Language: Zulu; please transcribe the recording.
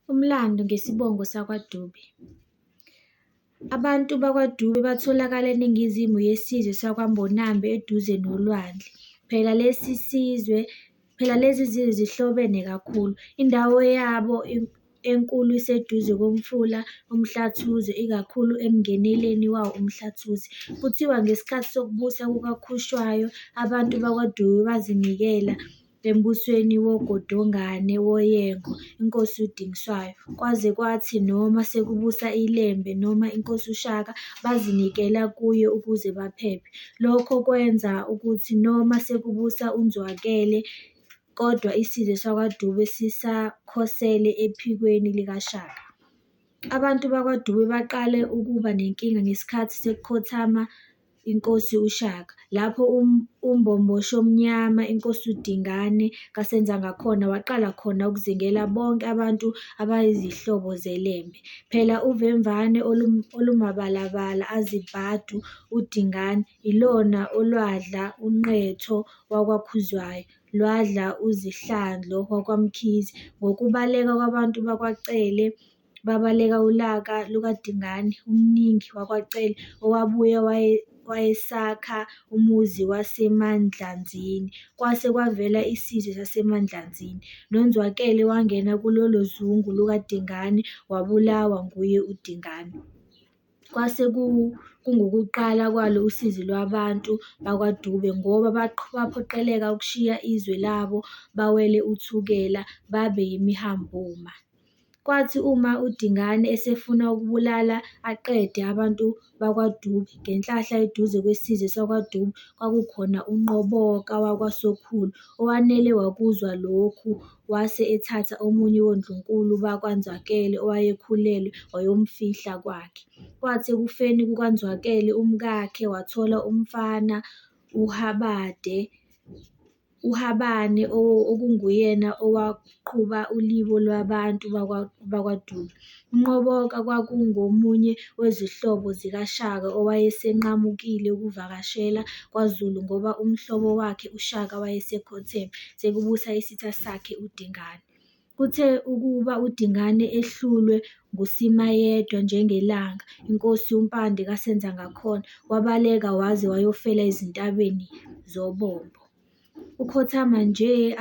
Umlando ngesibongo sakwaDube. Abantu bakwaDube batholakala eningizimu yesizwe sakwaMbonambi eduze nolwandle. Phela lesi sizwe, phela lezi zizwe zihlobene kakhulu. Indawo yabo enkulu iseduze komfula uMhlathuze, ikakhulu emngeneleni wawo uMhlathuze. Kuthiwa ngesikhathi sokubusa kukaKhushwayo, abantu bakwaDube bazinikela embusweni woGodongane woYengo inkosi uDingiswayo, kwaze kwathi noma sekubusa iLembe noma inkosi uShaka bazinikela kuye ukuze baphephe. Lokho kwenza ukuthi noma sekubusa uNzwakele kodwa isizwe sakwaDube sisakhosele ephikweni likaShaka. Abantu bakwaDube baqale ukuba nenkinga ngesikhathi sekukhothama inkosi uShaka, lapho uMbombosho-mnyama, inkosi uDingane kaSenzangakhona waqala khona ukuzingela bonke abantu abayizihlobo zeLembe. Phela uvemvane olumabalabala azibhadu uDingane ilona olwadla uNqetho wakwaKhuzwayo, lwadla uZihlandlo wakwaMkhize. Ngokubaleka kwabantu bakwaCele babaleka ulaka lukaDingane, uMningi wakwaCele owabuye wayesakha umuzi waseMandlanzini, kwase kwavela isizwe saseMandlanzini. NoNzwakele wangena kulolo zungu lukaDingane wabulawa nguye uDingane. Kwase kungukuqala kwalo usizi lwabantu bakwaDube ngoba baphoqeleka ukushiya izwe labo bawele uThukela babe yimihambuma. Kwathi uma uDingane esefuna ukubulala aqede abantu bakwaDube, ngenhlahla eduze kwesizwe sakwaDube kwakukhona uNqoboka wakwaSokhulu owanele wakuzwa lokhu wase ethatha omunye woNdlunkulu bakwaNzwakele owayekhulelwe wayomfihla kwakhe. Kwathi ekufeni kukaNzwakele umkakhe wathola umfana uHabane okunguyena owaqhuba ulibo lwabantu bakwaDube. UNqoboka kwakungomunye wezihlobo zikaShaka owayesenqamukile ukuvakashela kwaZulu ngoba umhlobo wakhe uShaka wayesekhotheme, sekubusa isitha sakhe uDingane. Kuthe ukuba uDingane ehlulwe nguSimayedwa Njengelanga, inkosi uMpande kaSenzangakhona, wabaleka waze wayofela ezintabeni zoBombo. Ukhothama nje.